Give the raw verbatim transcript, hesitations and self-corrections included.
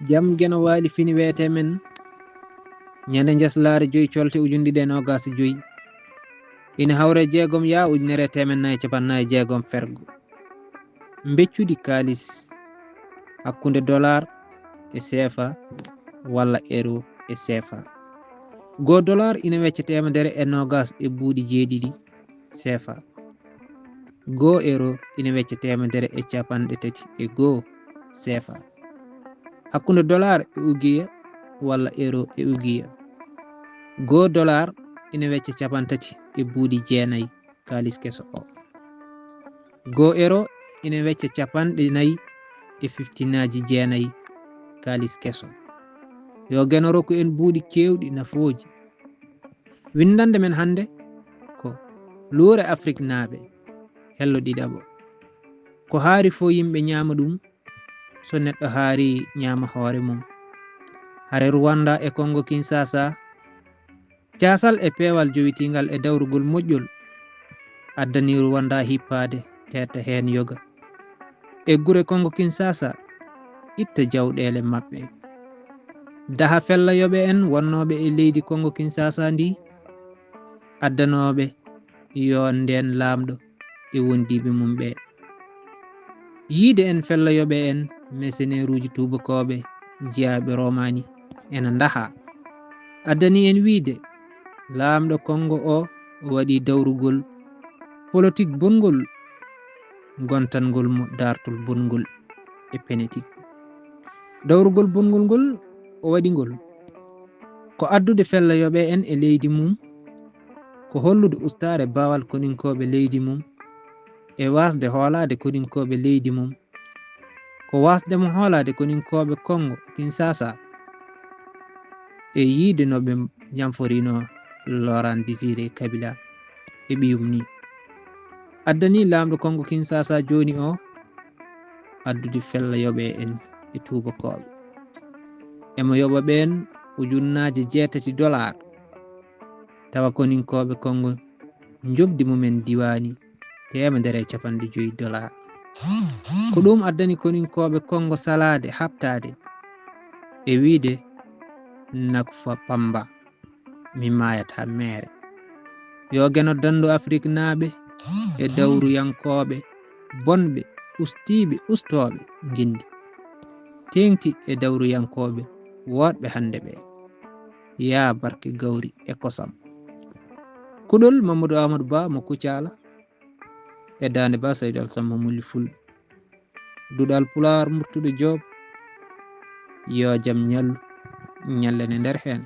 Jam Geno Waali fini weete men ñande njaslaare joy colte ujunɗiɗi e noogaas e joy, ina hawre jeegom yaa ujunere e teemen nayi e capannaayi jeegom fergo. Mbeccudi kaalis hakkunde dollar e seefa walla euro e seefa. Goo dollar ina wecca teemedere e noogaas e buuɗi jeeɗiɗi seefa. Goo euro ina wecca teemedere e capanɗe tati e goo seefa. Hakkunde dollar e ugiya walla euro e ugiya. Goo dollar ina wecca capantati e buuɗi jeenayi kaalis keso o. Goo euro ina wecca capanɗe nayi e fiftinaaji jeenayi kaalis keso. Yo Geno rokku en buuɗi keewɗi nafooji. Winndannde men hannde ko luure Afriknaaɓe hello ɗiɗaɓo. Ko haari fof yimɓe ñaama ɗum, so neɗɗo haari ñaama hoore mum. Hare Rwanda e Kongo Kinshasa, caasal e peewal jowitiingal e dawrugol moƴƴol addani Rwanda hippaade teetta heen yoga. E gure Kongo Kinshasa itta jawɗeele maɓɓe. Daha felloyooɓe en wonnooɓe e leydi Kongo Kinshasa ndi, addanooɓe yo ndeen laamɗo e wondiiɓe mum ɓe. Yiide en felloyooɓe en, meseneeruuji tuubakooɓe jiyaaɓe Romaani ena ndaha. Addani en wiyde laamɗo Kongo o waɗi dawrugol politik bonngol, gontangol mo daartol bonngol e penetik. Dawrugol bonngol ngol o waɗi ngol ko addude felloyooɓe en e leydi mum, ko hollude ustaare baawal koninkooɓe leydi mum, e waasde hoolaade koninkooɓe leydi mum, ko waasde mo hoolaade koninkooɓe Kongo Kinshasa, e yiide no ɓe ñamforinoo Laurent Désiré Kabila e ɓiyum ni. Addani laamɗo Kongo Kinshasa jooni o addude felloyooɓe en e tuubakooɓe. Emo yoɓa ɓeen ujunnaaje jeetati dollar, tawa koninkooɓe Kongo njoɓdi mumen diwaani teemedere e capanɗe joyi dollar. Ko ɗum addani koninkooɓe Kongo salaade, haɓtaade e wiyde Nakfa Pamba, mi maayataa meere. Yo Geno danndu Afriknaaɓe e dawruyankooɓe bonɓe, ustiiɓe, ustooɓe ngenndi, teeŋti e dawruyankooɓe woɗɓe hannde ɓe. Yaa barke gawri e kosam. Kuɗol Mamadou Amadou Ba mo Kucala, e daande Ba Saydou Alassane Momoli Fulɓe. Duɗal Pulaar Murtuɗo Joob, yo jam ñallu, ñallen e nder heen.